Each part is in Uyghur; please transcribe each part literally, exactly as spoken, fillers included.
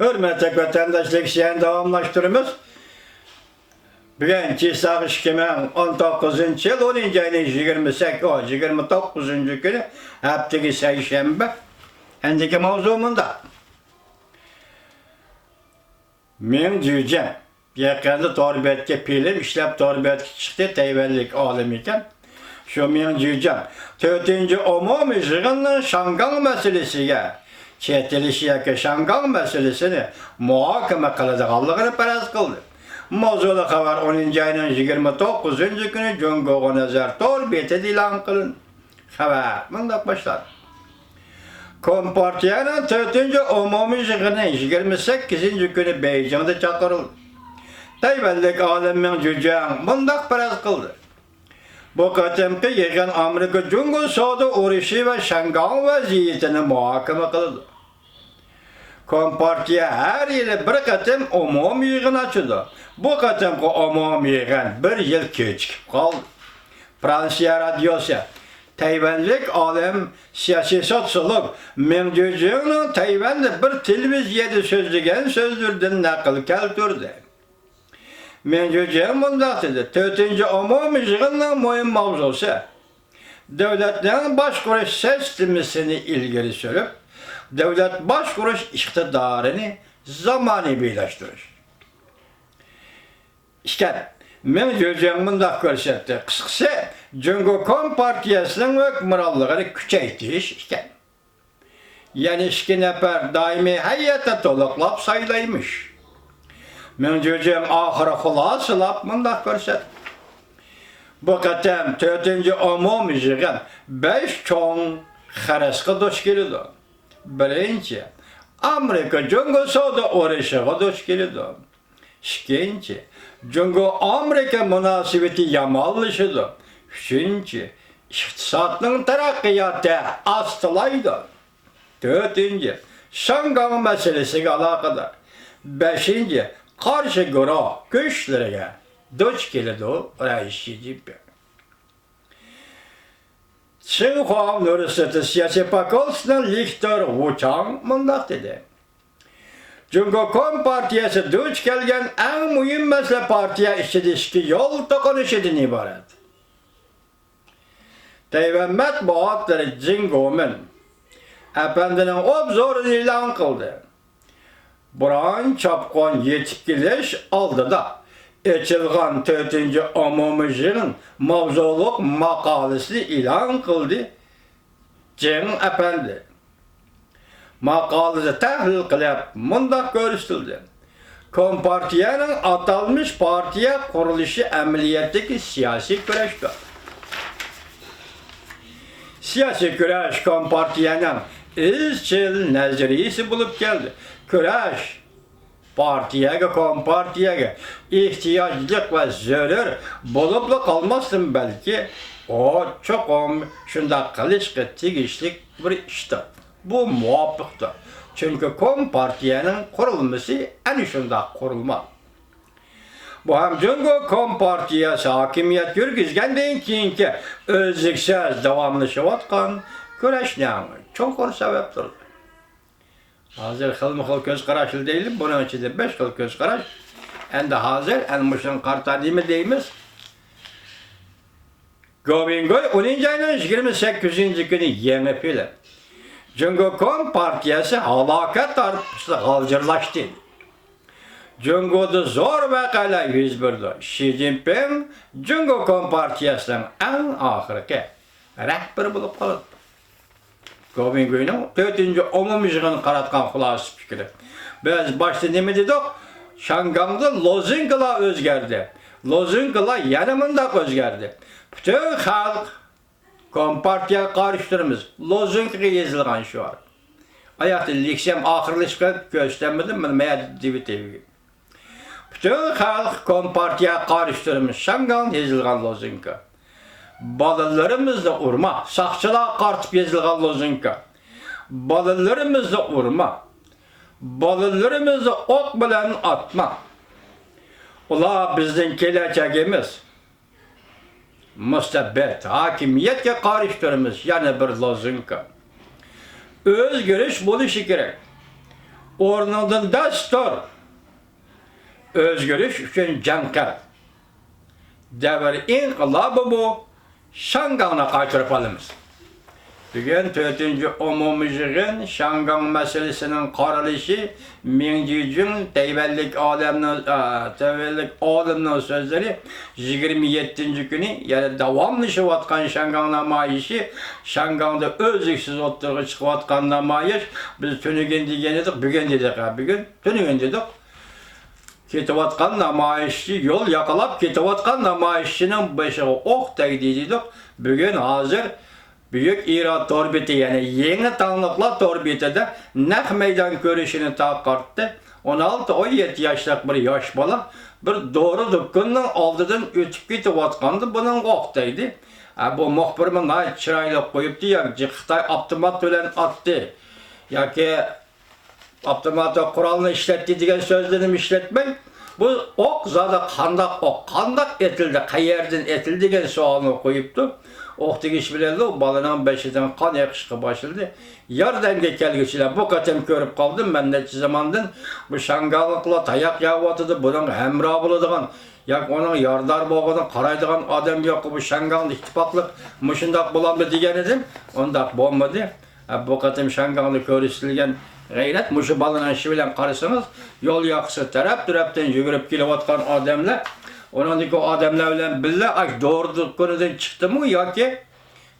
ھۆرمەتلىك ۋەتەنداشلار، لېكسىيەنى داۋاملاشتۇرىمىز. بۈگۈن چىساغ ئىككى مىڭ ئون توققۇزىنچى يىل ئونىنچى ئاينىڭ يىگىرمە سەككىز، ئو، يىگىرمە توققۇزىنچى كۈنى، ھەپتىگە سەيشەنبە. ئەندىكى ماۋزۇ مۇنداق. مېڭ جۈجياڭ يېقىندا تور بەتكە فىلىم ئىشلەپ، تور بەتكە چىقتى، تەيۋەنلىك ئالىم ئىكەن. شۇ مېڭ جۈجياڭ تۆتىنچى ئومۇمىي يىغىننىڭ شاڭگاڭ مەسىلىسىگە چېتىلىش ياكى شاڭگاڭ مەسىلىسىنى مۇھاكىمە قىلىدىغانلىقىنى پەرەز قىلدى. ماۋزۇلۇق خەۋەر ئونىنچى ئاينىڭ يىگىرمە توققۇزىنچى كۈنى جۇڭگوغا نەزەر تور بېتىدە ئېلان قىلىندى. خەۋەر مۇنداق باشلاندى. كومپارتىيەنىڭ تۆتىنچى ئومۇمىي يىغىنى يىگىرمە سەككىزىنچى كۈنى بېيجىڭدا چاقىرىلدى. تەيۋەنلىك ئالىم مېڭ جۈجياڭ مۇنداق پەرەز قىلدى. بۇ قېتىمقى يىغىن ئامېرىكا جۇڭگو سودا ئۇرۇشى ۋە شياڭگاڭ ۋەزىيىتىنى مۇھاكىمە قىلىدۇ. كومپارتىيە ھەر يىلى بىر قېتىم ئومۇمىي يىغىن ئاچىدۇ. بۇ قېتىمقى ئومۇمىي يىغىن بىر يىل كېچىكىپ قالدى. فرانسىيە رادىيوسى تەيۋەنلىك ئالىم، سىياسىي سوتسىيولوگ مېڭ جۈجياڭنىڭ تەيۋەندە بىر تېلېۋىزىيەدە سۆزلىگەن سۆزلىرىدىن نەقىل كەلتۈردى. مېڭ جۈجياڭ مۇنداق دېدى، تۆتىنچى ئومۇمىي يىغىننىڭ مۇھىم ماۋزۇسى دۆلەتنىڭ باشقۇرۇش سىستېمىسىنى ئىلگىرى سۈرۈپ، دۆلەت باشقۇرۇش ئىقتىدارىنى زامانىۋىلاشتۇرۇش ئىكەن. مېڭ جۈجياڭ مۇنداق كۆرسەتتى، قىسقىسى، جۇڭگو كومپارتىيەسىنىڭ ھۆكۈمرانلىقىنى كۈچەيتىش ئىكەن. يەنە ئىككى نەپەر دائىمىي ھەيئەتنى تولۇقلاپ سايلايمىش. مېڭ جۈجياڭ ئاخىرى خۇلاسىلاپ مۇنداق كۆرسەتتى. بۇ قېتىم تۆتىنچى ئومۇمىي يىغىن بەش چوڭ خىرىسقا دۇچ كېلىدۇ. بىرىنچى، ئامېرىكا جۇڭگو سودا ئۇرۇشىغا دۇچ كېلىدۇ. ئىككىنچى، جۇڭگو ئامېرىكا مۇناسىۋىتى يامانلىشىدۇ. ئۈچىنچى، ئىقتىسادنىڭ تەرەققىياتى ئاستىلايدۇ. تۆتىنچى، شياڭگاڭ مەسىلىسىگە ئالاقىدار. بەشىنچى، قارشى گۇرۇھ كۈچلىرىگە دۇچ كېلىدۇ، رەئىس شى جىنپىڭ. چىڭخۇا ئۇنىۋېرسىتېتى سىياسىي فاكۇلتېتىنىڭ لېكتورى ۋۇ چاڭ مۇنداق دېدى، جۇڭگو كومپارتىيەسى دۇچ كەلگەن ئەڭ مۇھىم مەسىلە پارتىيە ئىچىدىكى يول توقۇنۇشىدىن ئىبارەت. تەيۋەن مەتبۇئاتلىرى جىڭ گومىن ئەپەندىنىڭ ئوبزورىنى ئېلان قىلدى. بۇران چاپقۇن يېتىپ كېلىش ئالدىدا ئېچىلغان تۆتىنچى ئومۇمىي يىغىن ماۋزۇلۇق ماقالىسىنى ئېلان قىلدى جېڭ ئەپەندى. ماقالىسى تەھلىل قىلىپ مۇنداق كۆرسىتىلدى، كومپارتىيەنىڭ ئاتالمىش پارتىيە قۇرۇلۇشى ئەمەلىيەتتىكى سىياسىي كۈرەشتۇر. سىياسىي كۈرەش كومپارتىيەنىڭ ئىزچىل نەزەرىيىسى بولۇپ كەلدى. كۈرەش پارتىيەگە، كومپارتىيەگە ئېھتىياجلىق ۋە زۆرۈر بولۇپلا قالماستىن، بەلكى ئۇ چوقۇم شۇنداق قىلىشقا تېگىشلىك بىر ئىشتۇر. بۇ مۇۋاپىقتۇر. چۈنكى كومپارتىيەنىڭ قۇرۇلمىسى ئەنە شۇنداق قۇرۇلما. بۇ ھەم جۇڭگو كومپارتىيەسى ھاكىمىيەت يۈرگۈزگەندىن كېيىنكى ئۈزلۈكسىز داۋاملىشىۋاتقان كۈرەشنىڭ چوڭقۇر سەۋەبتۇر. ھازىر خىلمۇ خىل كۆز قاراشلا دەيلى، بۇنىڭ ئىچىدە بەش خىل كۆز قاراش. ئەندى ھازىر ئەنە مۇشۇنىڭغا قارىتا نېمە دەيمىز؟ گومىڭگوي ئونىنچى ئاينىڭ يىگىرمە سەككىزىنچى كۈنى يېڭى فىلىم. جۇڭگو كومپارتىيەسى ھالاكەت ھارپىسىدا غالجىرلاشتى. جۇڭگودا زور ۋەقەلەر يۈز بېرىدۇ. شى جىنپىڭ جۇڭگو كومپارتىيەسىنىڭ ئەڭ ئاخىرقى رەھبىرى بولۇپ قالىدۇ. گومىڭگۇينىڭ تۆتىنچى ئومۇمىي يىغىنىغا قاراتقان خۇلاسە پىكرى. بىز باشتا نېمە دېدۇق؟ شياڭگاڭدا لوزۇنكىلار ئۆزگەردى. لوزۇنكىلار يەنە مۇنداق ئۆزگەردى. پۈتۈن خەلق كومپارتىيەگە قارشى تۇرىمىز. لوزۇنكىغا يېزىلغان شوئار. ئاياقتا لېكسىيەم ئاخىرلىشىپ قېلىپ كۆرسىتەلمىدىم. مانا مەيەردە دېۋىتىۋىگىن. پۈتۈن خەلق كومپارتىيەگە قارشى تۇرىمىز، شياڭگاڭدا يېزىلغان لوزۇنكا. بالىلىرىمىزنى ئۇرما، ساقچىلارغا قارىتىپ يېزىلغان لوزۇنكا. بالىلىرىمىزنى ئۇرما. بالىلىرىمىزنى ئوق بىلەن ئاتما. ئۇلار بىزنىڭ كېلەچەكىمىز. مۇستەبىت ھاكىمىيەتكە قارشى تۇرىمىز، يەنە بىر لوزۇنكا. ئۆزگىرىش بولۇشى كېرەك. ئورنۇڭدىن دەس تۇر! ئۆزگىرىش ئۈچۈن جەڭ قىل! دەۋر ئىنقىلابى بۇ! شياڭگاڭنى قايتۇرۇپ ئالىمىز! بۈگۈن تۆتىنچى ئومۇمىي يىغىن، شياڭگاڭ مەسىلىسىنىڭ قارىلىشى، مېڭ جىجىڭ، تەيۋەنلىك ئالەمنىڭ، ئا، تەيۋەنلىك ئالىمنىڭ سۆزلىرى، يىگىرمە يەتتىنچى كۈنى يەنە داۋاملىشىۋاتقان شياڭگاڭ نامايىشى، شياڭگاڭدا ئۈزلۈكسىز ئوتتۇرىغا چىقىۋاتقان نامايىش، بىز تۈنۈگۈن دېگەن ئىدۇق، بۈگۈن دېدۇق، ھە، بۈگۈن، تۈنۈگۈن دېدۇق. كېتىۋاتقان نامايىشچى، يول ياقىلاپ كېتىۋاتقان نامايىشچىنىڭ بېشىغا ئوق تەگدى دېدۇق. بۈگۈن ھازىر بۈيۈك ئىرا تور بېتى، يەنى يېڭى تاڭلىقلار تور بېتىدە نەق مەيدان كۆرۈشىنى تارقاتتى. ئون ئالتە، ئون يەتتە ياشلىق بىر ياش بالا بىر دورا دۇكىنىنىڭ ئالدىدىن ئۆتۈپ كېتىۋاتقاندا بۇنىڭغا ئوق تەگدى. ئە، بۇ مۇخبىرمۇ ناھايىتى چىرايلىق قويۇپتۇ، ياكى خىتاي ئاپتومات بىلەن ئاتتى، ياكى ئاپتوماتىك قورالنى ئىشلەتتى دېگەن سۆزلىرىنى ئىشلەتمەي، بۇ ئوق زادى قانداق ئوق، قانداق ئېتىلدى، قەيەردىن ئېتىلدى دېگەن سوئالنى قويۇپتۇ. ئوق تېگىش بىلەنلا ئۇ بالىنىڭ بېشىدىن قان ئېقىشقا باشلىدى. ياردەمگە كەلگۈچىلەر، بۇ قېتىم كۆرۈپ قالدىم مەن نەچچە زاماندىن، بۇ شياڭگاڭلىقلار تاياق يەۋاتىدۇ، بۇنىڭغا ھەمراھ بولىدىغان ياكى ئۇنىڭغا يارىدار بولغىنىغا قارايدىغان ئادەم يوق، بۇ شياڭگاڭدا ئىتتىپاقلىق مۇشۇنداق بولامدۇ دېگەن ئىدىم، ئۇنداق بولمىدى. ھە، بۇ قېتىم شياڭگاڭدا كۆرسىتىلگەن غەيرەت مۇشۇ بالىنىڭ ئىشى بىلەن قارىسىڭىز، يول ياقىسى تەرەپ-تەرەپتىن يۈگۈرۈپ كېلىۋاتقان ئادەملەر، ئۇنىڭدىكى ئادەملەر بىلەن بىللە ئاشۇ دورا دۇكىنىدىن چىقتىمۇ ياكى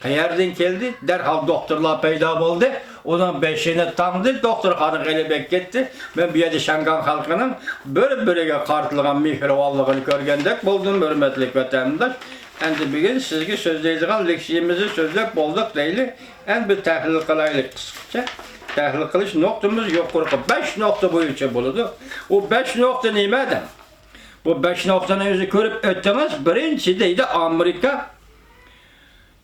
قەيەردىن كەلدى؟ دەرھال دوختۇرلار پەيدا بولدى. ئۇنىڭ بېشىنى تاڭدى، دوختۇرخانىغا ئېلىپ كەتتى. مەن بۇ يەردە شياڭگاڭ خەلقىنىڭ بىر-بىرىگە قارىتىلغان مېھرىبانلىقىنى كۆرگەندەك بولدۇم، ھۆرمەتلىك ۋەتەنداش. ئەمدى بۈگۈن سىزگە سۆزلەيدىغان لېكسىيەمىزنى سۆزلەپ بولدۇق دەيلى. ئەمدى بىر تەھلىل قىلايلى قىسقىچە. تەھلىل قىلىش نۇقتىمىز يۇقىرىقى بەش نۇقتا بويىچە بولىدۇ. ئۇ بەش نۇقتا نېمە دەڭ؟ بۇ بەش نۇقتىنى ئۆزى كۆرۈپ ئۆتتىڭىز. بىرىنچى دەيدۇ، ئامېرىكا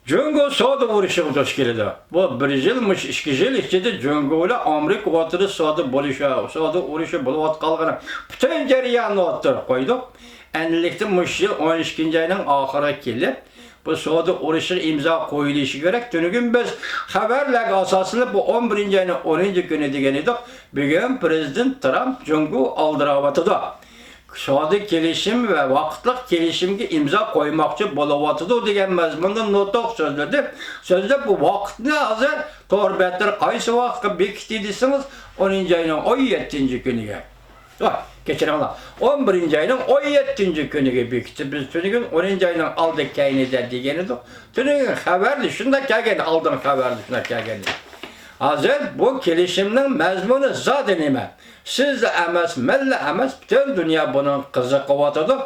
جۇڭگو سودا ئۇرۇشىغا دۇچ كېلىدۇ. بۇ بىر يىل، مۇشۇ ئىككى يىل ئىچىدە جۇڭگو بىلەن ئامېرىكا ئوتتۇرىسىدا سودا بولۇشى، سودا ئۇرۇشى بولۇۋاتقانلىقىنى پۈتۈن جەرياننى ئوتتۇرىغا قويدۇق. ئەنىلىكتە مۇشۇ يىل ئون ئىككىنچى ئاينىڭ ئاخىرىغا كېلىپ، بۇ سودا ئۇرۇشىغا ئىمزا قويۇلۇشى كېرەك. تۈنۈگۈن بىز خەۋەرلەرگە ئاساسلىنىپ، بۇ ئون بىرىنچى ئاينىڭ ئونىنچى كۈنى دېگەن ئىدۇق. بۈگۈن پىرېزىدېنت ترامپ جۇڭگو ئالدىراۋاتىدۇ. سودا كېلىشىم ۋە ۋاقىتلىق كېلىشىمگە ئىمزا قويماقچى بولۇۋاتىدۇ دېگەن مەزمۇندا نۇتۇق سۆزلىدى. سۆزلەپ بۇ ۋاقىتنى ھازىر تور بەتلىرى قايسى ۋاقىتقا بېكىتتى دېسىڭىز، ئونىنچى ئاينىڭ ئون يەتتىنچى كۈنىگە. ۋاي، كەچۈرۈڭلار. ئون بىرىنچى ئاينىڭ ئون يەتتىنچى كۈنىگە بېكىتتى. بىز تۈنۈگۈن ئونىنچى ئاينىڭ ئالدى كەينىدە دېگەن ئىدۇق. تۈنۈگۈن خەۋەردە شۇنداق كەلگەن، ئالدىن خەۋەردە شۇنداق كەلگەن. ھازىر بۇ كېلىشىمنىڭ مەزمۇنى زادى نېمە؟ سىزلا ئەمەس، مەنلا ئەمەس، پۈتۈن دۇنيا بۇنىڭغا قىزىقىۋاتىدۇ.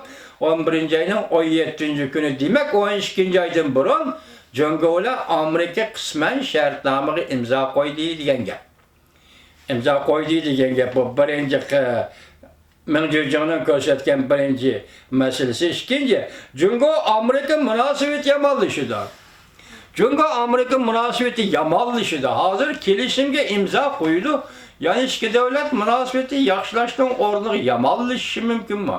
ئون بىرىنچى ئاينىڭ ئون يەتتىنچى كۈنى، دېمەك، ئون ئىككىنچى ئايدىن بۇرۇن جۇڭگو بىلەن ئامېرىكا قىسمەن شەرتنامىغا ئىمزا قويدى دېگەن گەپ. ئىمزا قويدى دېگەن گەپ بۇ. بىرىنچى، مېڭ جىجىڭنىڭ كۆرسەتكەن بىرىنچى مەسىلىسى. ئىككىنچى، جۇڭگو ئامېرىكا مۇناسىۋىتى يامانلىشىدۇ. جۇڭگو ئامېرىكا مۇناسىۋىتى يامانلىشىدۇ. ھازىر كېلىشىمگە ئىمزا قويىدۇ. يەنى ئىككى دۆلەت مۇناسىۋىتى ياخشىلاشنىڭ ئورنىغا يامانلىشىشى مۇمكىنمۇ؟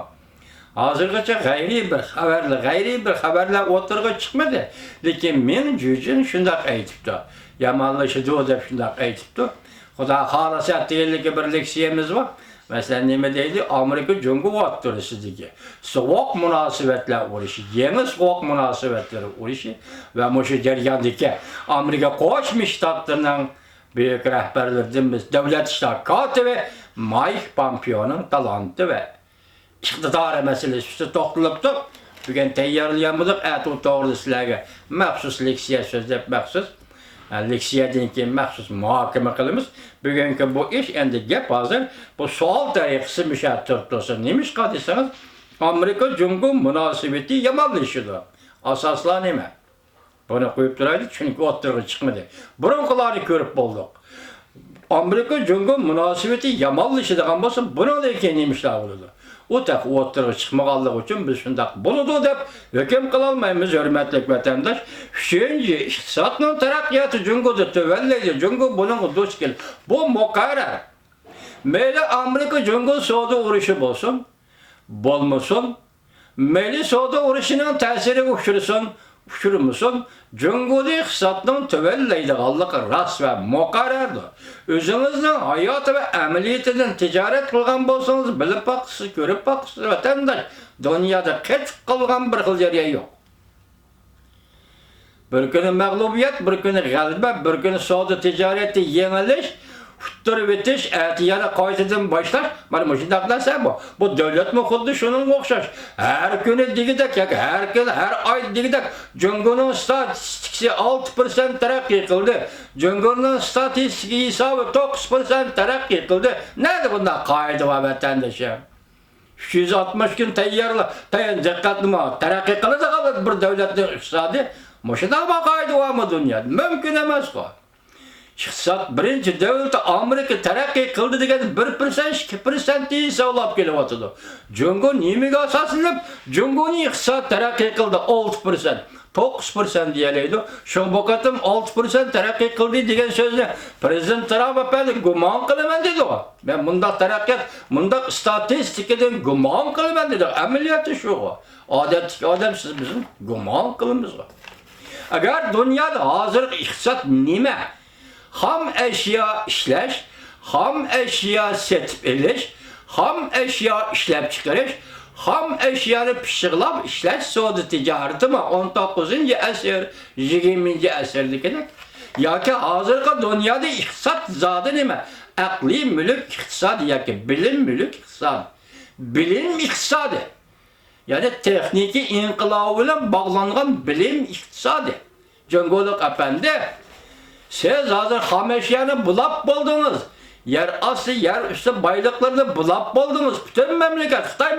ھازىرغىچە غەيرىي بىر خەۋەرلەر، غەيرىي بىر خەۋەرلەر ئوتتۇرىغا چىقمىدى. لېكىن مېڭ جىجىڭ شۇنداق ئېيتىپتۇ. يامانلىشىدۇ دەپ شۇنداق ئېيتىپتۇ. خۇدا خالىسا دېگەنلىكى بىر لېكسىيەمىز بار. مەسىلەن، نېمە دەيدۇ؟ ئامېرىكا جۇڭگو ئوتتۇرىسىدىكى سوغۇق مۇناسىۋەتلەر ئۇرۇشى، يېڭى سوغۇق مۇناسىۋەتلىرى ئۇرۇشى ۋە مۇشۇ جەرياندىكى ئامېرىكا قوشما شتاتلىرىنىڭ بۈيۈك رەھبەرلىرىدىن بىر دۆلەت ئىشلار كاتىپى مايك پامپېئونىڭ تالانتى ۋە ئىقتىدارى مەسىلىسى ئۈستىدە توختىلىپتۇ. بۈگۈن تەييارلىيالمىدۇق، ئەتە ئۇ توغرىدا سىلەرگە مەخسۇس لېكسىيە سۆزلەپ، مەخسۇس، ئە، لېكسىيەدىن كېيىن مەخسۇس مۇھاكىمە قىلىمىز. بۈگۈنكى بۇ ئىش ئەمدى گەپ ھازىر بۇ سوئال تەرىقىسى مۇشۇ يەردە تۇرۇپ تۇرسۇن. نېمىشقا دېسىڭىز، ئامېرىكا جۇڭگو مۇناسىۋىتى يامانلىشىدۇ. ئاساسلار نېمە؟ بۇنى قويۇپ تۇرايلى، چۈنكى ئوتتۇرىغا چىقمىدى. بۇرۇنقىلارنى كۆرۈپ بولدۇق. ئامېرىكا جۇڭگو مۇناسىۋىتى يامانلىشىدىغان بولسا، بۇنىڭدىن كېيىن نېمە ئىشلار بولىدۇ؟ ئۇ تېخى ئوتتۇرىغا چىقمىغانلىقى ئۈچۈن بىز شۇنداق بولىدۇ دەپ ھۆكۈم قىلالمايمىز، ھۆرمەتلىك ۋەتەنداش. ئۈچىنچى، ئىقتىسادنىڭ تەرەققىياتى جۇڭگودا تۆۋەنلەيدۇ، جۇڭگو بۇنىڭغا دۇچ كېلىدۇ. بۇ مۇقەررەر. مەيلى ئامېرىكا جۇڭگو سودا ئۇرۇشى بولسۇن، بولمىسۇن، مەيلى سودا ئۇرۇشىنىڭ تەسىرىگە ئۇچرىسۇن، ئۇچرىمىسۇن، جۇڭگودىكى ئىقتىسادنىڭ تۆۋەنلەيدىغانلىقى راست ۋە مۇقەررەردۇر. ئۆزىڭىزنىڭ ھاياتى ۋە ئەمەلىيىتىدىن تىجارەت قىلغان بولسىڭىز، بىلىپ باققۇسىز، كۆرۈپ باققۇسىز، ۋەتەنداش، دۇنيادا قېتىپ قالغان بىر خىل جەريان يوق. بىر كۈنى مەغلۇبىيەت، بىر كۈنى غەلىبە، بىر كۈنى سودا تىجارەتتە يېڭىلىش، ئۇتتۇرۇۋېتىش، ئەتە يەنە قايتىدىن باشلاش، مانا مۇشۇنداق نەرسە بۇ. بۇ دۆلەتمۇ خۇددى شۇنىڭغا ئوخشاش. ھەر كۈنى دېگۈدەك ياكى ھەر كۈنى، ھەر ئاي دېگۈدەك، جۇڭگونىڭ ستاتىستىكىسى ئالتە پىرسەنت تەرەققىي قىلدى، جۇڭگونىڭ ستاتىستىكا ھېسابى توققۇز پىرسەنت تەرەققىي قىلدى. نەدە بۇنداق قائىدە بار، ۋەتەندىشىم؟ ئۈچ يۈز ئاتمىش كۈن تەييارلا-، تەييار، دىققەتنى ما-، تەرەققىي قىلىدىغان بىر دۆلەتنىڭ ئىقتىسادى مۇشۇنداق بىر قائىدە بارمۇ دۇنيادا؟ مۇمكىن ئەمەسقۇ. ئىقتىساد بىرىنچى دۆلىتى ئامېرىكا تەرەققىي قىلدى دېگەن بىر پىرسەنت، ئىككى پىرسەنت ھېسابلاپ كېلىۋاتىدۇ. جۇڭگو نېمىگە ئاساسلىنىپ جۇڭگونىڭ ئىقتىسادى تەرەققىي قىلدى ئالتە پىرسەنت، توققۇز پىرسەنت دېيەلەيدۇ؟ شۇڭا بۇ قېتىم ئالتە پىرسەنت تەرەققىي قىلدى دېگەن سۆزنى پىرېزىدېنت ترامپ ئەپەندى گۇمان قىلىمەن دېدىغۇ. مەن مۇنداق تەرەققىيات، مۇنداق ئىستاتىستىكىدىن گۇمان قىلىمەن دېدى. ئەمەلىيەتتە شۇغۇ. ئادەتتىكى ئادەم سىز بىزنى گۇمان قىلىمىزغۇ. ئەگەر دۇنيادا ھازىرقى ئىقتىساد نېمە؟ خام ئەشيا ئىشلەش، خام ئەشيا سېتىپ ئېلىش، خام ئەشيا ئىشلەپچىقىرىش، خام ئەشيانى پىششىقلاپ ئىشلەش سودا تىجارىتىمۇ ئون توققۇزىنچى ئەسىر، يىگىرمىنچى ئەسىردىكىدەك. ياكى ھازىرقى دۇنيادا ئىقتىساد زادى نېمە؟ ئەقلىي مۈلۈك ئىقتىسادى ياكى بىلىم مۈلۈك ئىقتىسادى. بىلىم ئىقتىسادى. يەنى تېخنىكا ئىنقىلابى بىلەن باغلانغان بىلىم ئىقتىسادى. جۇڭگولۇق ئەپەندى، سىز ھازىر خام ئەشيانى بۇلاپ بولدىڭىز. يەر ئاستى، يەر ئۈستى بايلىقلىرىنى بۇلاپ بولدىڭىز. پۈتۈن مەملىكەت، خىتاي